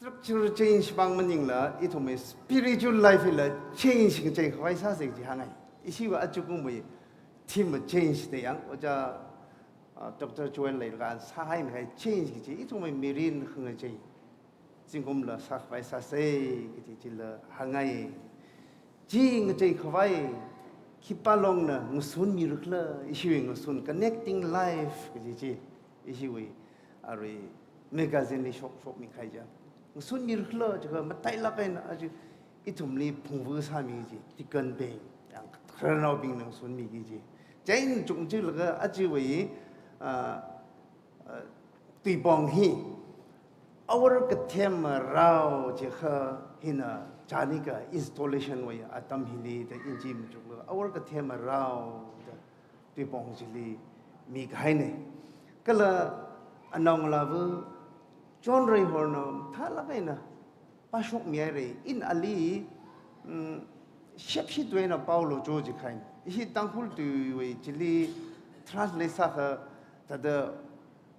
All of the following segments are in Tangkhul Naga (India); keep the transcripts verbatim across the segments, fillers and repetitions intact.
Structure change mang maningla, ithumwui spiritual life la change ngachei khavai sāsa chi hāngai. Ishiwui ajakumwui theme change da yang, ojā, uh, Doctor Joel leilaga sāhaingai change kaji, ithumwui mirin khangachei zingkumla sākhavai sāsa kaji chila hāngai. Chi ngachei khavai, khipā longna ngasunmira khala, ishiwui ngasun connecting life kaji chi, ishiwui arui magazine li shok shokmi kahai ja. Ngasunmira khala, chikha matailāk eina aja ithumli phungvu sāmi chi, deacon bing, yang khararnaobingna ngasunmi kaji chi. Chieina chungchulaga ajawui, ah, uh, tuipong hi, Awor Kathema Rao chikha hina chānika installation wui atam hili da ina chi machuklu, Awor Kathema Rao da tuipong chili mikahaina. Kala anaongalāva chonrei horna mathālāk eina pāshokmihaira. Ina ali, mm, shepshi tuina Paulo cho jikhaina. Ishi Tangkhul tuiwui chili translate sākha thāda,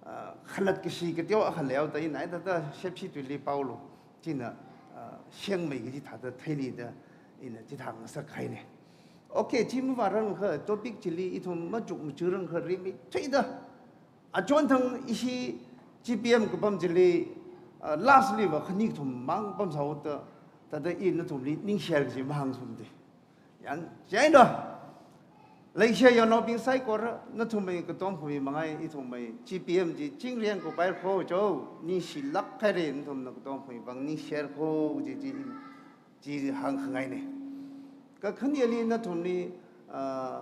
ah, khalat kashi kateo akha leihaoda ina ai thāda shepshi tuili Paulo china, ah, shengmei kaji thāda theili da ina chithā ngasakhaina. Okay, chi mavārangkha topic chili ithum machuk machurangkha rimeithuida achonthang ishi G P M kapam chili, ah, last li va khani kathum mang pamsāhaoda, thāda ina nathumli ningshare kaji mahāngsumda. Yang, chieina, leishiya yaonaobing saikora, nathumwui katomphami mangai ithumwui G P M chi chingriang kupairakho cho, ningshilāk haira, nathumna katomphami vang ningshare kho kaji chi, chi hāngkhangaina. Kakhaneli nathumli, ah,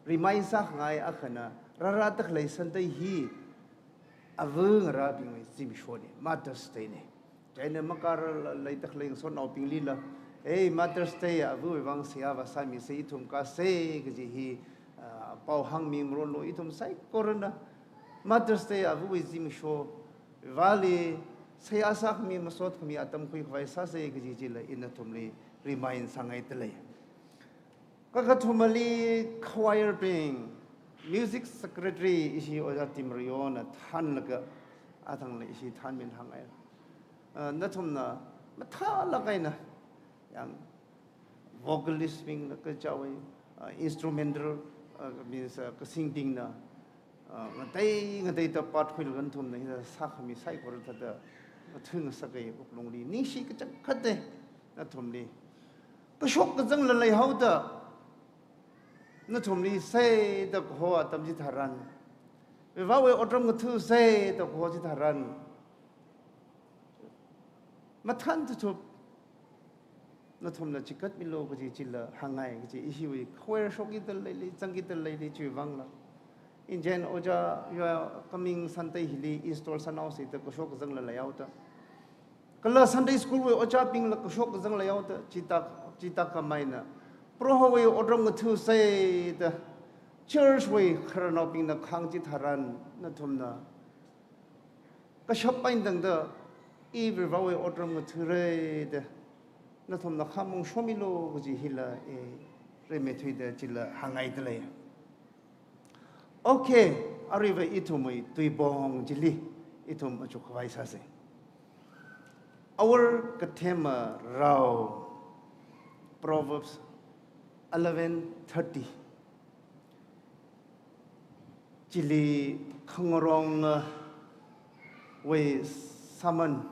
remind sākhangai akhana, rārada khalei Sunday hi ava ngarābingwui zimikshona, Mother's Day na. Chieina makāra leida khalei ngasotnaobinglila, "Hey, Mother's Day avawui vang seihā vāsāmisa, ithum kāsa," kaji hi, ah, pao hāngmi ngaroklu. Ithum saikorana Mother's Day avawui zimiksho, avali seihā sākhami, masot khami atam khuikhavai sāsa kaji chila ina nathumli remind sāngaidalei. Kakathumali choir bing, music secretary ishi Ojā Timrayona thānlaga, athangla ishi thānmin hāngai. Ah, nathumna mathālāk eina, yang vocalist bingna kachāwui, ah, instrumental, ah, means, ah, kasingbingna, ah, ngatei ngateida part khuilaga nathumna hina sākhami saikora thāda, ah, thungasakai wuklungli ningshi kachangkhatta nathumli. Kashok kazangla leihaoda, nathumli seida kaho atam chitharan, Varivarawui otram ngathāsa da kaho chitharan, mathān tuthup nathumna chikatmilu kaji chila hāngngai kaji, ishiwui choir shokkida leili, zangkida leili chiwui vangla. Injen ojā, ya, coming Sunday hili install sānaosa da kashok kazangla leihaoda, kala Sunday school wui ojābingla kashok kazang leihaoda, chithā, chithā khameina Prohowui otram ngathāsa da church wui khararnaobingna kahāng chitharan, nathumna kashap eina tangda, i Varivarawui otram ngathāra da nathumna khamong shomilu kaji hila, eh, rimeithuida chila hāngngaidalei. Okay, aruiva ithumwui tuipong chili ithum machukkhavai sāsa. Awor Kathema Rao, Proverbs eleven thirty. Chili khangarong, uh, wui sāman,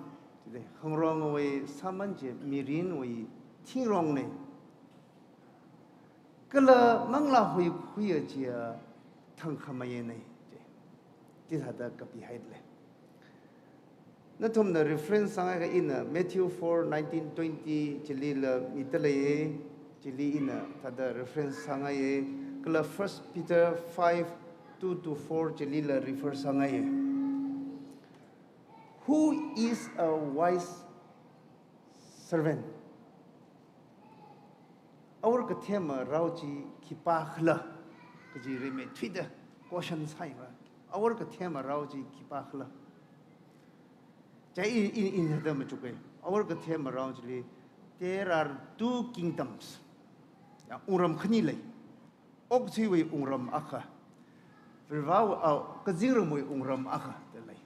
chili khangarongwui sāman chi mirinwui thingrongna. Kala manglā huikhuiya chiya thangkhameina. Chithāda kapihailei. Nathumna reference sāngaikha ina Matthew four nineteen twenty chilila midalei, chili ina thāda reference sāngaiya, kala First Peter five two to four chilila refer sāngaiya. Who is a wise servant? Awor Kathema Rao chi khipākhala kaji rimeithuida question sāhaira. Awor Kathema Rao chi khipākhala. Chieina, ina, ina hithāda machuka. Awor Kathema Rao chili, there are two kingdoms. Ya, wungram khani lei. Okathuiwui wungram akha, Varivara, ah, kazingramwui wungram akha da lei.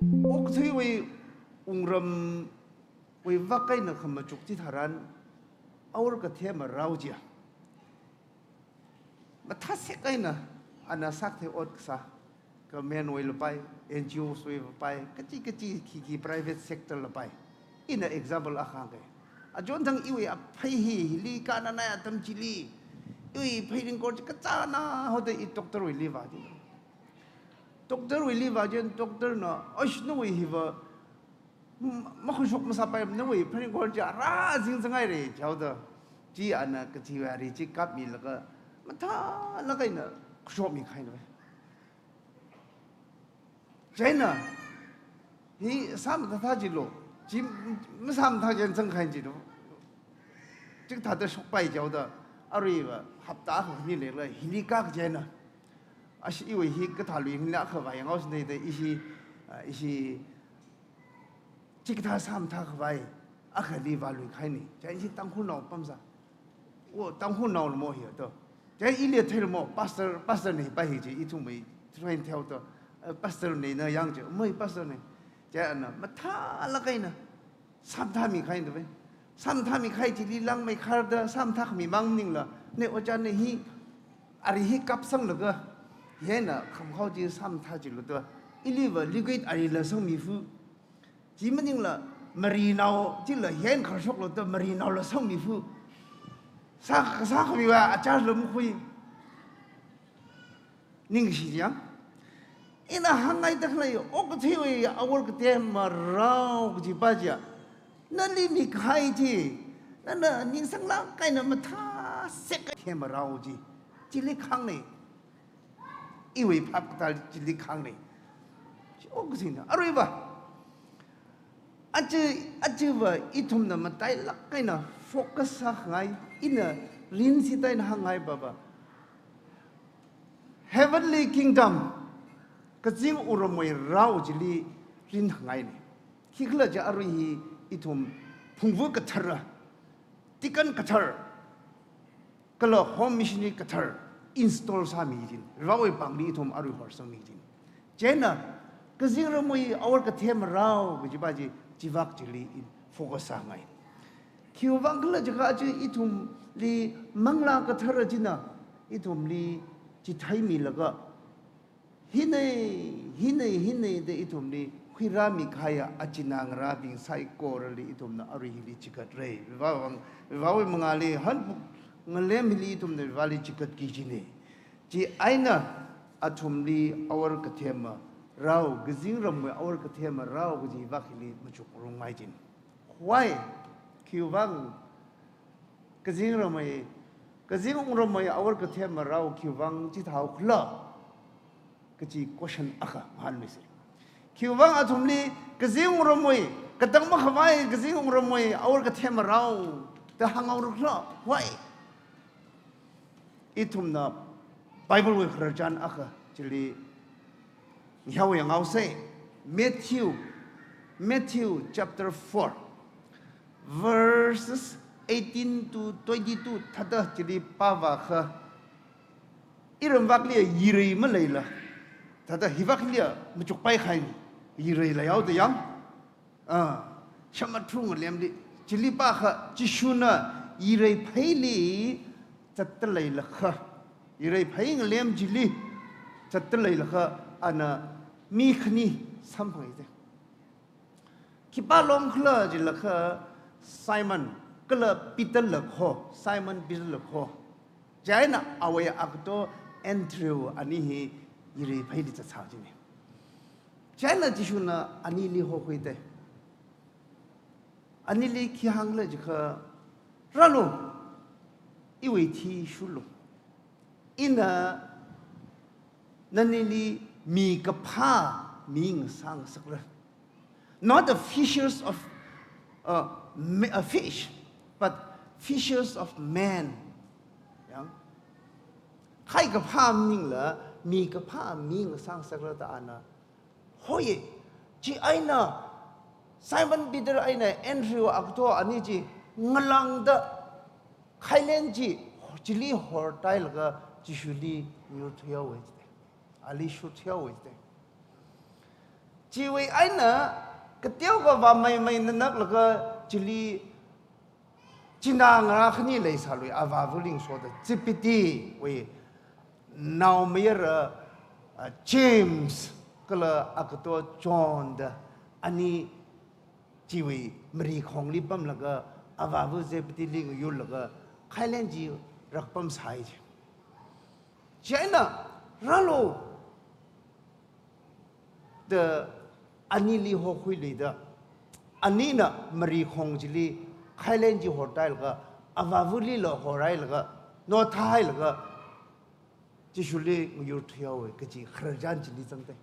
Okathuiwui wungramwui vak eina khamachuk chitharan, awor kathema rao chiya mathāsek eina ana sākathei ot kasā, government wui lapai, N G Os wui lapai, kachi kachi khikhi private sector lapai. Ina example akha hāngke. Achonthang iwui aphei hi, hili kananai atam chili, iwui phei ringkor chi kachāna haoda i doctor wuili vāchi. Doctor wuili vāchieina doctor na, "Oish, nawui hiva, m-, makhashok masāpai, nawui phei ringkor chi ara zingzangaire," jihaoda. Chi ana kachiwui ari chi kapmilaga, mathālāk eina khashokmi kahaina. Chieina, hi sāmathā thā chilo, chi m-, masāmathā chieina zangkahai chilo. Chikathāda shokpai jihaoda, aruiva hapta akha khani leilala, hili kaka chieina. Ashi iwui hi kathālui hina akha vāyanghaosa da ishi, ah, ishi chikathā sāmathā khavai akhali vālui kahaina. Chieina ishi Tangkhulnao pamsā. O, Tangkhulnaola mo hi to. Chieina ili theila mo, pastor, pastor na hipa hi chi, ithumwui train theo to. Eh, pastor na na yang chi, mo hi pastor na. Chieina mathālāk eina sāmathāmi kahaina ve. Sāmathāmi kahai chili langmeikharda sāmathākhami mang maningla, ne ojā ne hi, ari hi kapsanglaga, hieina khamkhao chi sāmathā chilo da, iliva liquid arila sangmifu. Chi maningla, marinao chila hieina kharshoklo da, marinaola sangmifu. Sā, sākhamiva achar lamkhui. Ningshi chiya. Ina hāngngaida khalei, okathuiwui awor kathema rao kajipa chiya, nali mikahai chi, nana ningsanglāk eina mathāsek kathema rao chi, chili kahāngna. Iwui phap kathā chili kahāngna. Chi okathuina. Aruiva, aja, ajava ithumna matailāk eina focus sākhangai, ina rinsi da ina hāngngai pava, Heavenly Kingdom, kazing wungramwui rao chili rinkhangaina. Khikhalajila arui hi ithum phungvu kathara, deacon kathar, kala home missionary kathar install sāmi jin, Varewui pāngli ithum arui horsangmi jin. Chieina, kazingramwui awor kathema rao kajipa chi, chivak chili ina focus sāngai. Khiwuivang khala jiakha chi ithumli Manglā Kathara china ithumli chitheimilaga, hina, hina, hina da ithumli khuirāmi kahaiya achina ngarābing saikorali ithumna arui hili chigatra. Varewui vang, Varewui mangāli hanpuk ngalem hili ithumna Vareli chigatki kajina. Chieina athumli awor kathema rao, kazingramwui awor kathema rao kaji vak hili machukrumngai jin. Why? Khiwuivang kazingramwui, kazing wungramwui awor kathema rao khiwuivang chithāhao khala kaji question akha ngahānmisa. Khiwuivang athumli kazing wungramwui, katang makhavai kazing wungramwui awor kathema rao da hānghaora khala? Why? Ithumna Bible wui khararchan akha chili ngahao yanghaosa. Matthew, Matthew chapter four, verses eighteen to twenty-two thāda chili pāvākha, iramvakli yirei maleila, thāda hivakli machukpai kahaina, yirei leihaoda yang. Ah, Shamathru ngalemli, chili pākha, Jishuna yirei pheili zatta leilakha, yirei phei ngalem chili zatta leilakha, ana mi khani samphanga jite. Khipā long khala jilakha, Simon, kala Peter la kho, Simon Peter la kho. Chieina awui agato Andrew ani hi yirei pheili zatsā jina. Chieina Jishuna anili hokhuite. Anili khi hāngkhala jiakha, rālu, iwui thi shurlu. Ina nanili mi kaphā mi ngasāngasakra. Not the fishers of, uh, ma-, uh, fish, but fishers of men. Yang? Khai kaphā maningla, mi kaphā mi ngasāngasakra da ana hoi, chieina Simon Peter eina Andrew agato ani chi ngalāngda khailen chi chili hortailaga Jishuli nyurthuihaowa jite. Ali shurthuihaowa jite. Chiwui eina kateokha vāmeimeina naklaga chili china ngarā khani leisālui, avāva lingsoda Zebedee-wui naomayara, ah, James kala agato John da ani chiwui marikhongli pamlaga avāva Zebedee-li ngayurlaga khailen chi rakpamsai chi. Chieina, rālu da anili hokhuiluida, anina marikhong chili khailen chi hortailaga, avāvali la horhailaga, nothailaga, Jishuli ngayur thuihaowa kaji khararchan chili zangdalei.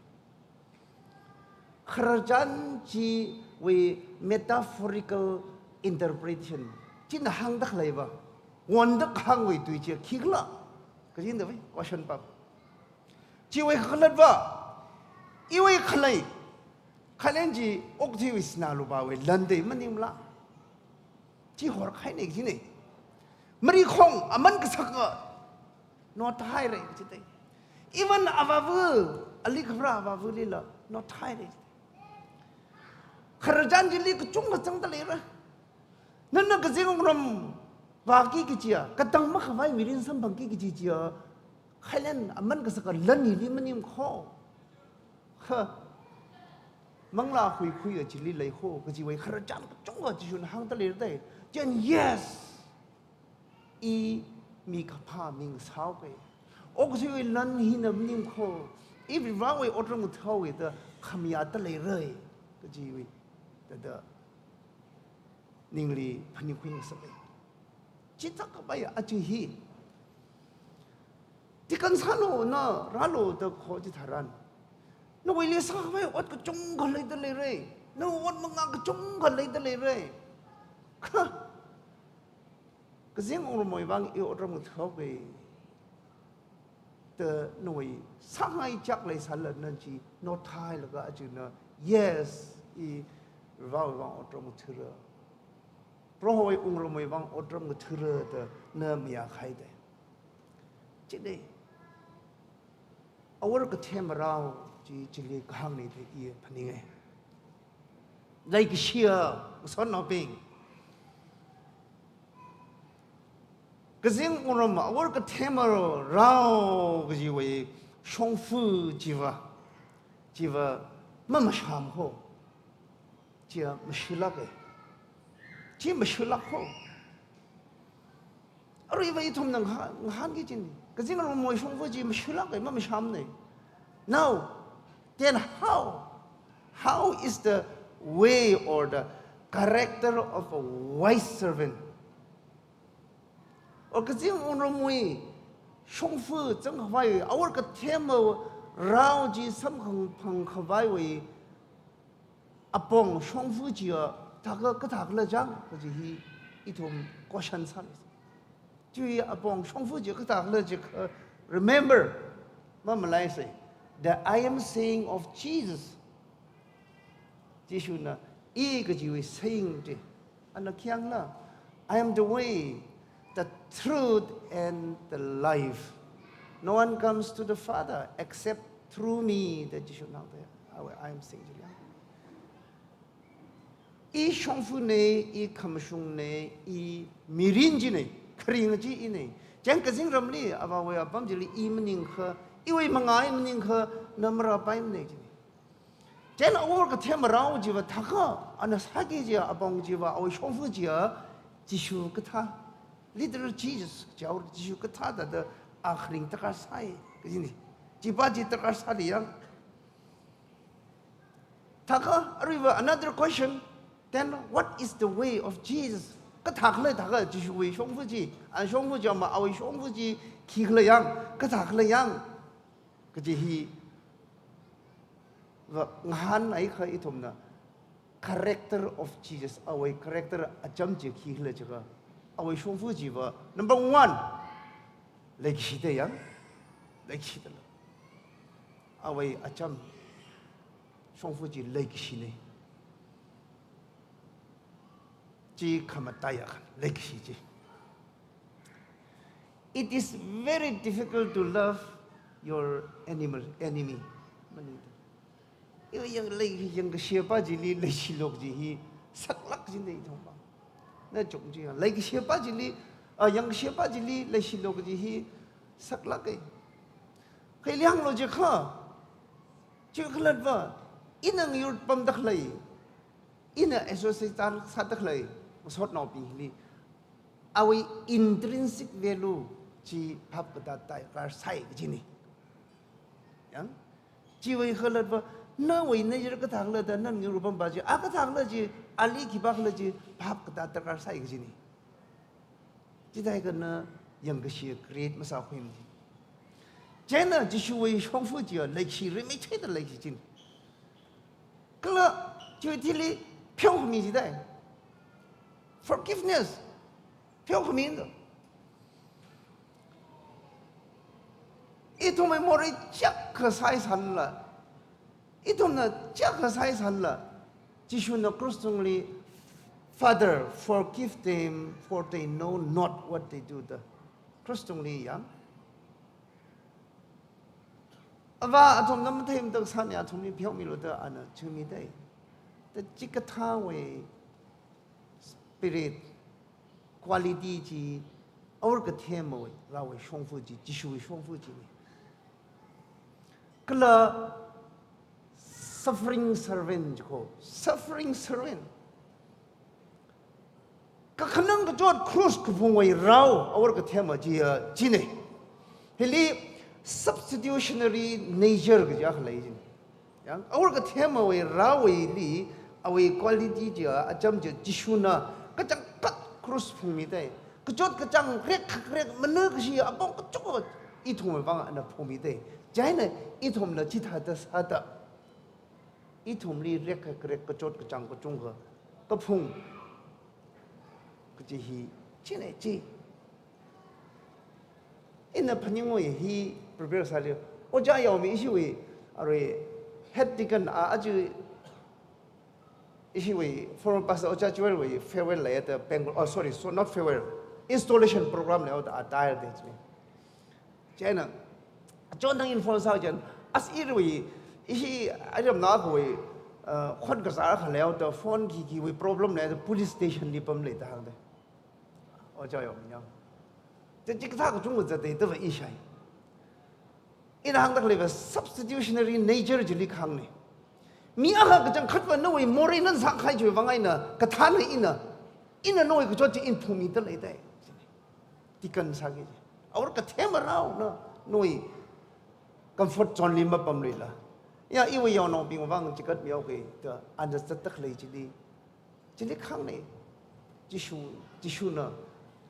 Khararchan chiwui metaphorical interpretation china hāngda khaleiva, wonda kahāngwui tui chi khikhala kajina wui question pam. Chiwui kakhalatva, iwui khalei, khailen chi okathuiwui sinā lupāwui lan dei maningmala. Chi horkhainei kajinei. Marikhong aman kasaka nothairei kajidei. Even avāva, ali khavara avāvalila nothairei. Khararchan chili kachungkha zangda leira. Nana kazing wungram vāki kajiya, katang makhavai mirin samphangki kaji chiya, khailen aman kasaka lan hili maningkho. Kha, manglā huikhuiya chili leikho kajiwui khararchan kachungkha Jishuna hāngda leidalei. Chieina, yes, i mi kaphā mi ngasāhaoke. Okathuiwui lan hina maningkho. I Varivarawui otram ngathāhaowe da khamayāda leirei kajiwui, thāda ningli phaningngasaklei. Chithākhavai aja hi. Tikan sālu, na rālu da kho chitharan, nawuili sākhavai ot kachungkha leida leirei. Nawui ot mangā kachungkha leida leirei. Kha, kazing wungramwui vang i otram ngathāhaoke da nawui sāngai chak leisālala na chi nothailaga ajana, yes, i Varivarawui vang otram ngathāra, Prohowui wungramwui vang otram ngathāra da na mayākhaidei. Chidei, awor kathema rao chi chili kahāngnei da i phaninge. Leikashiya ngasotnaobing, kazing wungram awor kathema rao kajiwui shongfa chiva, chiva mamashāmkho. Chiya mashilāke. Chi mashilākkho. Aruiva ithumna ngahā-, ngahānki kajinei. Kazing wungramwui shongfa chi mashilāke, mamashāmnei. Now, then how? How is the way or the character of a wise servant? Or kazing wungramwui shongfa zangkhavai, awor kathema rao chi samkaphang-, phangkhavaiwui apong shongfa chiya thākha, kathākhala chang kaji hi ithum question sālei. Chiwui apong shongfa chi kathākhala chikha, remember, mamalaisei, the I am saying of Jesus. Jishuna i kajiwui saying chi, ana khayangla, "I am the way, the truth, and the life. No one comes to the Father except through me," da Jishuna hāngda, awui I am saying chili. I shongfanei, i khamashungnei, i mirin chinei, kharing chi inei. Chieina kazingramli avāwui apam chili i maningakha, iwui mangā i maningakha, na marāpaimanei chinei. Chieina awor kathema rao chiva thākha, ana sāki kajiya apong chiva, awui shongfa chiya Jishu kathā, literal Jesus, chiya Jishu kathā thāda a kharing darkar sai kajinei. Chiva chi darkar sāli yang. Thākha, aruiva another question, then what is the way of Jesus? Kathākhala thākha Jishuwui shongfa chi, ana shongfa chi ma awui shongfa chi khikhala yang, kathākhala yang kaji hiva ngahānakha ithumna character of Jesus, awui character acham chi khikhala chikha, awui shongfa chiva, number one, leikashidei yang, leikashidalei. Awui acham, shongfa chi leikashinei. Chi khamataiya khan, leikashi chi. It is very difficult to love your animal, enemy. Maningda, Iwui yang lei, yangkasheba chili leishilu kaji hi saklāk kajina ithumva. Na chungchi ya, leikasheba chili, ah, yangkasheba chili leishilu kaji hi saklāka. Kha ili hānglu jiakha, chiwui khalatva, ina ngayur pamda khalei, ina associate sāda khalei ngasotnaobing hili, awui intrinsic value chi phap katā darkar sai kajina. Yang, chiwui khalatva, nawui nature kathā khala da nana ngayur pampa chi, a kathā khala chi, ali khipākhala chi, phap katā darkar sai kajina. Chithākha na yangkashi create masākhuimana. Chieina Jishuwui shongfa chiya leikashi, rimeithuida leikashi china. Kala chiwui thili pheokhami jidalei. Forgiveness. Pheokhami da. Ithumwui morei chiyākha sāsālala, ithumna chiyākha sāsālala, Jishuna cross tungli, "Father, forgive them, for they know not what they do," da. Cross tungli yang. Avā, athumna matheimada kasāna, athumli pheomilu da ana chimidalei. Da chikathāwui spirit, quality chi, awor kathemawui, Varewui shongfa chi, Jishuwui shongfa china. Kala suffering servant jiko, suffering servant. Kakhanang kachot cross kaphungwui rao, awor kathema chiya, china. Hili substitutionary nature kaji akha lei china. Yang, awor kathemawui raowuili, awui quality chiya, acham chiya, Jishuna kachangkhat cross phungmidalei. Kachot kachāng, rekkharek, manā kashi, apong kachungkha ithumwui vang ana phungmidalei. Chieina ithumla chithāda sāda, ithumli rekkharek, kachot kachāng kachungkha kaphung kaji hi china chi. Ina phaningungwui hi prepare sāli, Ojā Yaomi ishiwui, arui, head deacon a, aja ishiwui former pastor Ojā Joel wui farewell leiya da Bangalore, oh, sorry, so not farewell, installation program leiya da a tai da china. Chieina, chon thang inform sā chieina, as iwui, ishi aram na kawui, uh, khon kazar khaleo da phone khikhiwui problem leiya da police station li pamlei da hāngdalei. Ojā Yaomi yang. Te chikathā kachungkha zattei da va ishai. Ina hāngda khaleiva substitutionary nature chili kahāngna. Mi akha kachangkhatva nawui morei nana sākahai chiwui vang eina, kathāna ina, ina nawui kachot chi ina phungmida leidalei. Deacon sāki chi. Awor kathema raona, nawui comfort zone li mapamluila. Ya, iwui yaonaobing vang chigatmihaoki da ana zatda khalei chili, chili kahāngna. Jishu, Jishuna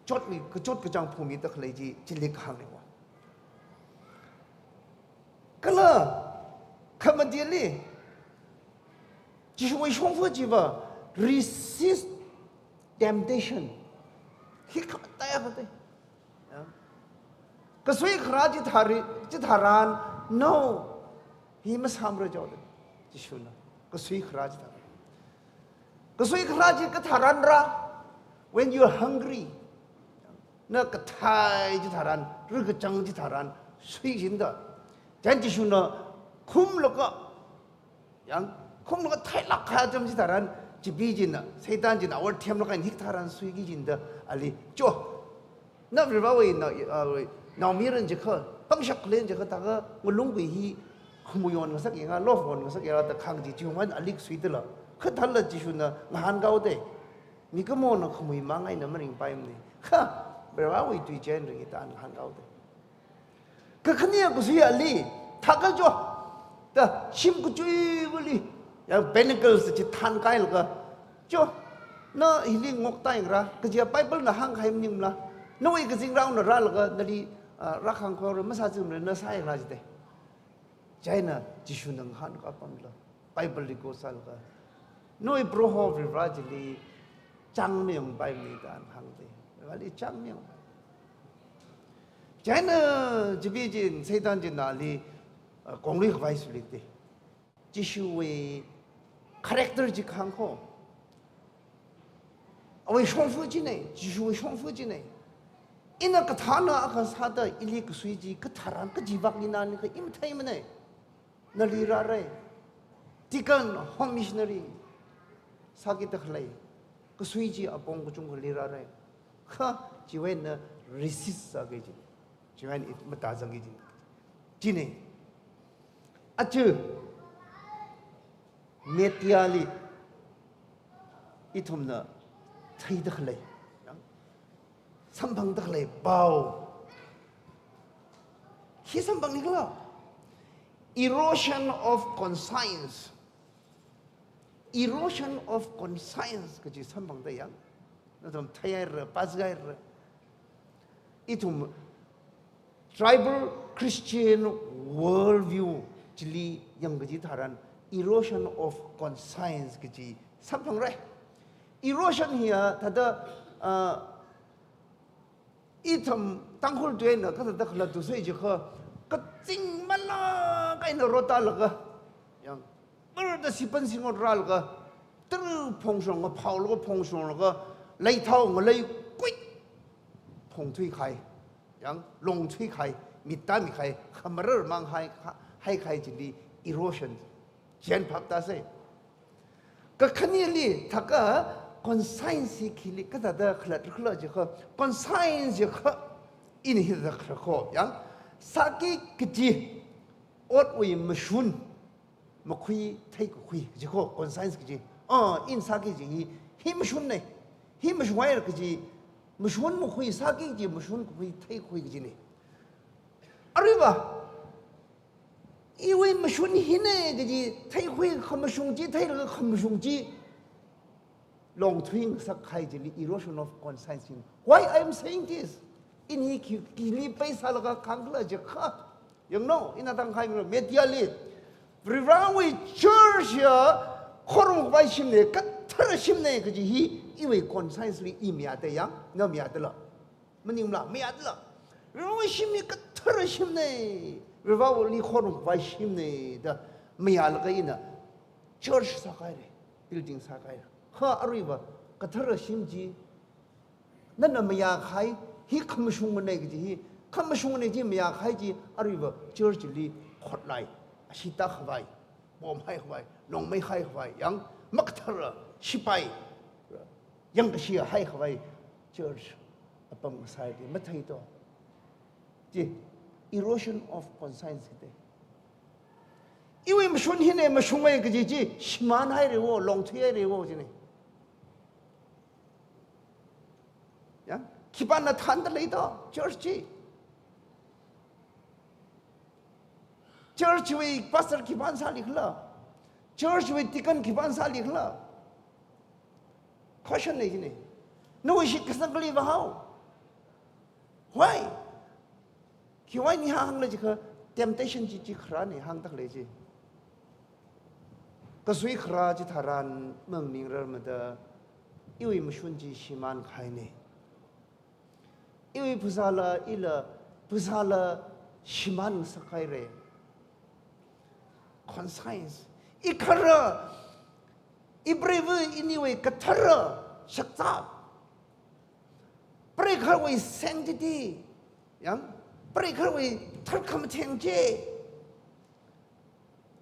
chotli, kachot kachāng phungmida khalei chi, chili kahāngna wa. Kala, khamatili, Jishuwui shongfa chiva, resist temptation. Hi khamataiya khatei. Ya. Kasui khara chithāri, chitharan, no. Hi masāmara jihaoda. Jishuna. Kasui khara chitharan. Kasui khara chi katharan ra. When you are hungry. Na kathai chitharan, rikachang chitharan, suichinda. Chieina Jishuna khumlaga, yang, khumlaga thailāk kahai atam chitharan, chibi china, Satan china, awor themlaga hikathā tharan suiki chinda, ali, cho. Na Varewui nao, uh, naomayara jiakha, pangshap khalei jiakha, thākha ngalung kui hi, khamui on ngasak yanga, lof on ngasak yanga, da kahāng chi, chiwuivang ali suidala. Kha thālala Jishuna ngahānkahaoda. Mikumona khamui mang eina maringpaimana. Kha, Varewui tui chieina ringda ana ngahānkahaoda. Kakhane kasui ali, thākha cho, da shim kachuiva̱li, ya pinnacles chi thankailaga, cho, na hili ngokta yangra, kaja Bible na hāngkahai maningmala, nawui kazingraona rālaga, nali, ah, rākhangkhuira, masāzimara, na sāyangra jida. Chieina Jishuna ngahānka apamla, Bible li ko sālaga, nawui Proho Varivara chili chāngmayangpaimana da ana hāngda. Vareli chāngmayang. Chieina chibi china, Satan china ali, uh, konglui khavai suilida. Jishuwui character chi kahāng kho. Awui shongfa china, Jishuwui shongfa china. Ina kathāna akha sāda ili kasui chi katharan kaji vak ina ni kha i matheimana. Nali rāra. Deacon, home missionary sākida khalei kasui chi apong kachungkhali rāra. Kha chiwui eina resist sāki kaji. Chiwui eina i matāzangki kaji. China. Aja media li ithumna theida khalei, samphangda khalei pao hi samphangni khala? Erosion of conscience. Erosion of conscience kaji samphangda yang. Nathum theihaira, pāzāhaira. Ithum tribal Christian worldview chili yang kaji tharan erosion of conscience kaji samphangra. Erosion hiya thāda, ah, ithum Tangkhul tuina kathāda khala tusai jiakha, kazing malak eina rotalaga, yang marda sipan singot rālaga, tara phongshong, phao laga phongshong laga, leithao ngalei kui phongthui kahai, yang longthui kahai, mitta mikahai, khamarar mang hai, hai kahai chili erosion. Jen phap tāsai. Kakhaneli thākha conscience hi khili kathāda khalatta khala jiakha, conscience jiakha ina hithāda khala kho, yang sāki kaji otwui mashun makhui theikakhui ji kho, conscience kaji. Ah, ina sāki kaji hi, hi mashunna, hi mashunhaira kaji, mashun makhui sāki kaji, mashun kakhui theikakhui kajina. Aruiva, iwui mashun hina kaji theikhui, khamashung chi theilaga khamashung chi longthui ngasak kahai chili erosion of conscience. Why I am saying this? Ina hi khi, khili pei sālaga kahāng khala jiakha, yanglu, ina tangkhai media li Varivarāwui church hiya khorumkhavai shimna, kathara shimna kaji hi iwui conscience li i mayāda yang, na mayādala? Maningmala, mayādala? Varivarāwui shim hi kathara shimna, Varivarāli khorumkhavai shimna da mayālaga ina church sākahaira, building sākahaira. Kha aruiva kathara shim chi nana mayākahai hi khamashungmana kaji hi, khamashungmana chi mayākahai chi aruiva church li khotlai, ashee tākhavai, bomb haikhavai, nongmei haikhavai, yang makathara shipai, yangkashi haikhavai church apam sāi di mathei to. Chi erosion of conscience kite. Iwui mashun hina mashunga kaji chi shimānhaira wo, longthuihaira wo jina. Ya, khipāna thānda lei to, church chi? Church wui pastor khipāna sāli khala? Church wui deacon khipāna sāli khala? Question na jina. Nawui shitkasangli vāhao. Why? Khiwui eina hāngla jiakha temptation chi, chi kharāna hāngda khalei chi. Kasui kharā chitharan maningrar mada, iwui mashun chi shimānkahaina. Iwui phasāla, ila phasāla shimān ngasakhaira. Conscience. I kharā, i preiva iniwui kathara shakzā, preikharwui sanctity, yang preikharwui tharkhamatheng chi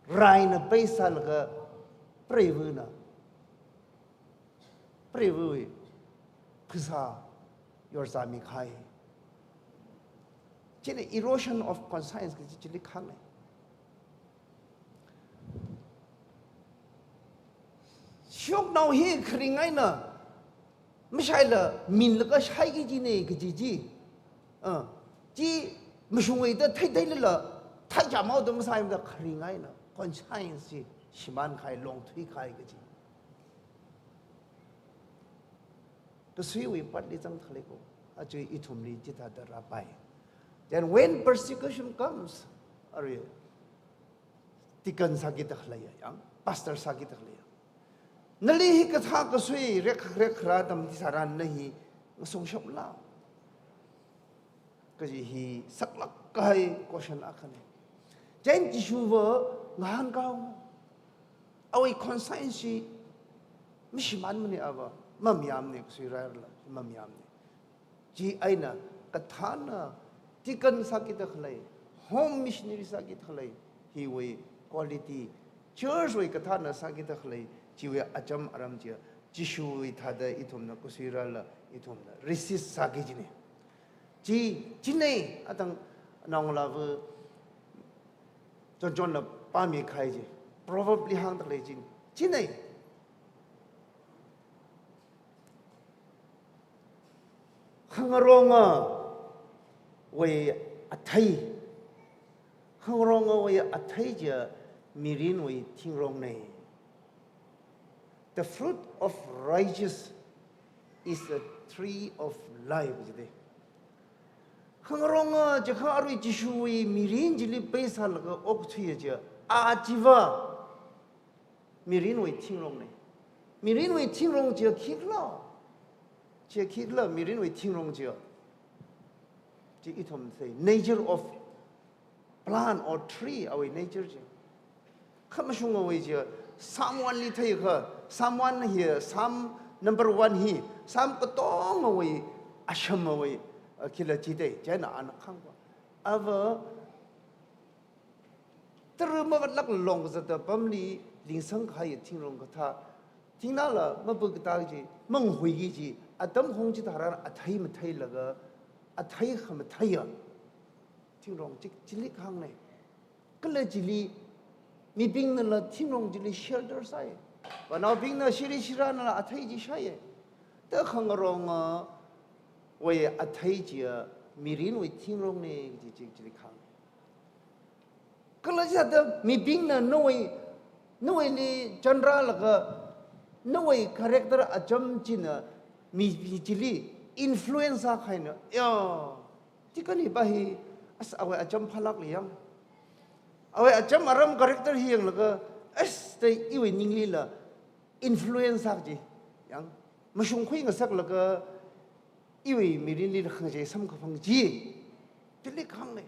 raina pei sālaga preivana, preivawui phasā yorzāmikahai. China erosion of conscience kaji chili kahāngna. Shoknao hi kharing eina mashaila minlaga shaiki kajina kaji chi, ah, chi mashungwui da theitheilala, theichāmao da masāmada kharing eina conscience chi shimānkahai, longthuikahai kaji. Kasuiwui patli zangda khalei ko, aja ithumli chithāda rāpai. Then when persecution comes, arui deacon sākida khaleiya, yang pastor sākida khaleiya, nali hikathā kasui rek, rek kharā atam chitharan na hi ngasungshapla kaji hi saklāk kahai question akhana. Chieina Jishuva ngahānkāhaowa. Awui conscience chi mashimānmana ava, mamayāmana, kasui rāhairala mamayāmana. Chieina kathāna deacon sākida khalei, home missionary sākida khalei, hiwui quality Church wui kathāna sākida khalei chiwui acham aram chiya, Jishuwui thāda ithumna kasuirala, ithumna resist sāki kajina. Chi, china, atang naongalāva John Johnna pāmi kahai chi, Proverb li hāngda khalei chi, china. Khangarongawui athei. Khangarongawui athei chiya mirinwui thingrongna. The fruit of righteous is a tree of life, jide. Khangaronga chiakha arui Jishuwui mirin chili pheisālaga okthuiya chiya, a chiva mirinwui thingrongna. Mirinwui thingrong chiya khikhala. Chiya khikhala mirinwui thingrong chiya. Chi ithum thei nature of plant or tree, awui nature chi. Khamashungawui chiya, Psalm one li theikha, Psalm one hi, Psalm number one hi, Psalm katongawui, ashamawui, uh, khila chithei, china ana khangwa. Ava, tara mavatlāk long kazata pamli lingsang kahai thingrong kathā. Thingnala mapuk katā chi, manghuiki chi, atam hong chitharan athei matheilaga, athei khamatheiya thingrong chi, chili kahāngna. Kala chili, mibingnala thingrong chili shelter sāi. Vānaobingna shiri shiranala athei chi shāi. Ta khangarongawui athei chiya mirinwui thingrongna, chi, chi, chili kahāng. Kala chithāda mibingna nawui, nawuili chanrālaga, nawui character acham china mi, mi chili influence sākahaina. Ya, tikani pa hi, as awui acham phalāk lei yang. Awui acham aram character hi yanglaga, as ta iwui ninglila influence sāki kaji. Yang, mashungkhui ngasaklaga, iwui mirinli khangachei samkaphang chi, chili kahāngna.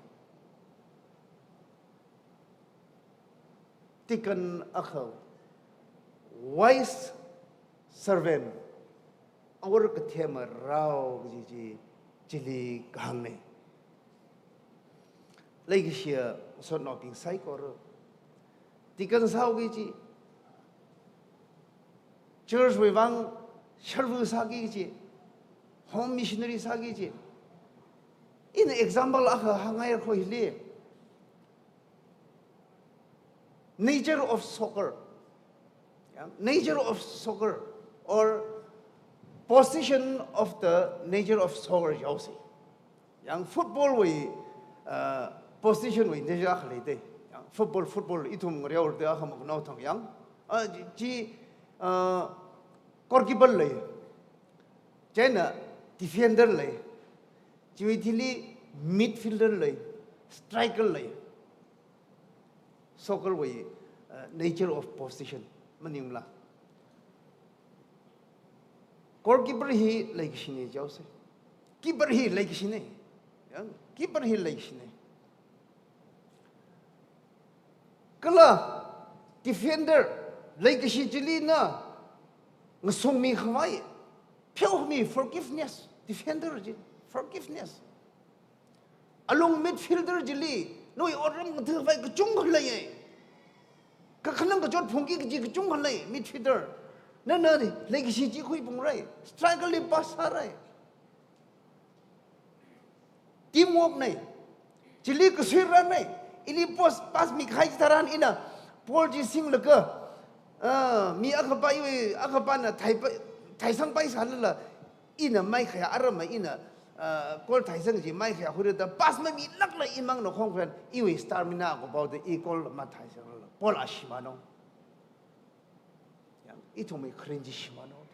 Deacon akha, wise servant, awor kathema rao kaji chi, chili kahāngna. Leikashiya ngasotnaobing saikora, deacon sāhaoki kaji, church wui vang sharvu sāki kaji, home missionary sāki kaji. Ina example akha hāngngaira kho hili. Nature of soccer. Yang, nature of soccer or position of the nature of soccer jihaosa. Yang football wui, uh, position wui nature akha leidei. Yang football, football ithum ngareoda akha makhanao thang yang, uh, chi, chi, uh, goalkeeper lei. China defender lei. Chiwui thili midfielder lei, striker lei. Soccer wui, uh, nature of position maningla. Goalkeeper hi leikashina jihaosa. Keeper hi leikashina. Yang, keeper hi leikashina. Kala defender leikashi chili na ngasungmi khavai, pheomi forgiveness, defender chi forgiveness. Alung midfielder chili, nawui otram ngatha khavai kachungkha leiya. Kakhanang kachot phungki kaji kachungkha lei, midfielder. Nana leikashi chi khuiphungrai, striker li pass sārai. Teamwork na. Chili kasuira na. Ili pass, pass mikahai chitharan ina ball chi singlaga, ah, mi akhapa iwui, akhapana thaipai, thaisangpai sālala, ina maikhayā aramna ina, ah, goal thaisang chi maikhayā khuirada pass mamilākla imangna khongkhuiran, iwui stamina kapaoda i goal mathaisanglala ball ashimānao. Yang ithumwui kharing chi shimānao.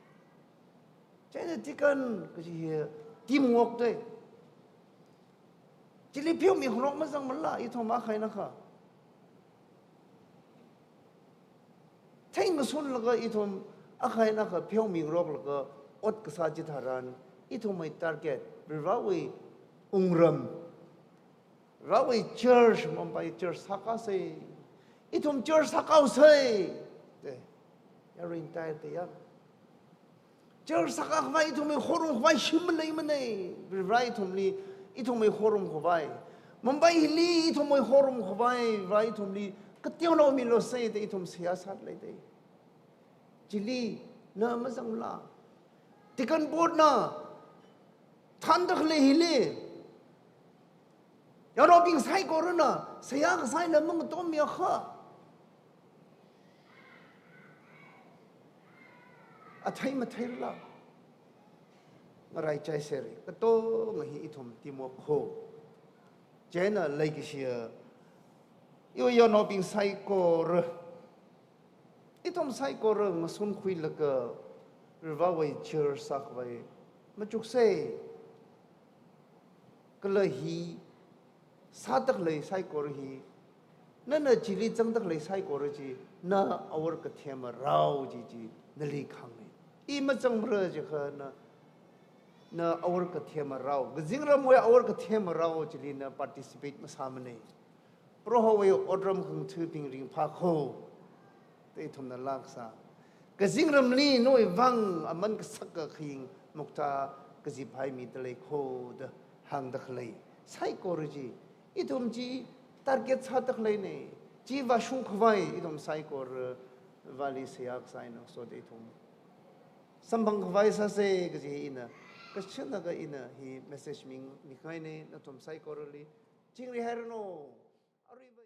China deacon kaji hi teamwork dei. Chili pheomi khangarok mazangmala, ithum akha eina akha. Theingasunlaga ithum akha eina akha pheomi ngaroklaga ot kasā chitharan, ithumwui target, Varivarawui wungram, Varivarawui church, Mumbai church sākasei. Ithum church sākaosei. Te, yaruiwui thaida ya. Church sākakhavai ithumwui khorum khavai shim maleimana. Varivara ithumli, ithumwui khorum khavai. Mumbai hili ithumwui khorum khavai, Varivara ithumli Kateonaomilu sai da ithum seihā sāda lei da. Chili na mazangla. Deacon board na thānda khalei hili, yaonaobing saikorana seihā kasā eina mangatommi akha. Athei matheila. Ngaraichai seri. Katonga hi ithum teamwork kho. Chieina leikashiya iwui yaonaobing saikora, ithum saikora ngasunkhuilaga Varewui church sākhavai machuksei. Kala hi sāda khalei saikora hi, nana chili zangda khalei saikora chi, na awor kathema rao chi chi nali khāngnei. I mazangmara jiakha na, na awor kathema rao, kazingramwui awor kathema rao chili na participate masāmanei. Prohowui otram khangthabing ringphā kho da ithumna laa kasā. Kazingramli nawui vang aman kasaka khaying mukta kaziphaimida lei kho da hāngda khalei saikora chi, ithum chi target sāda khaleinei. Chi vāshung khavai ithum saikora vali seihā kasā eina soda ithum samphang khavai sāsei kaji ina, kashina ka ina hi message mi, mikhangainei nathum saikorali. Chingri hairanu. Aruiva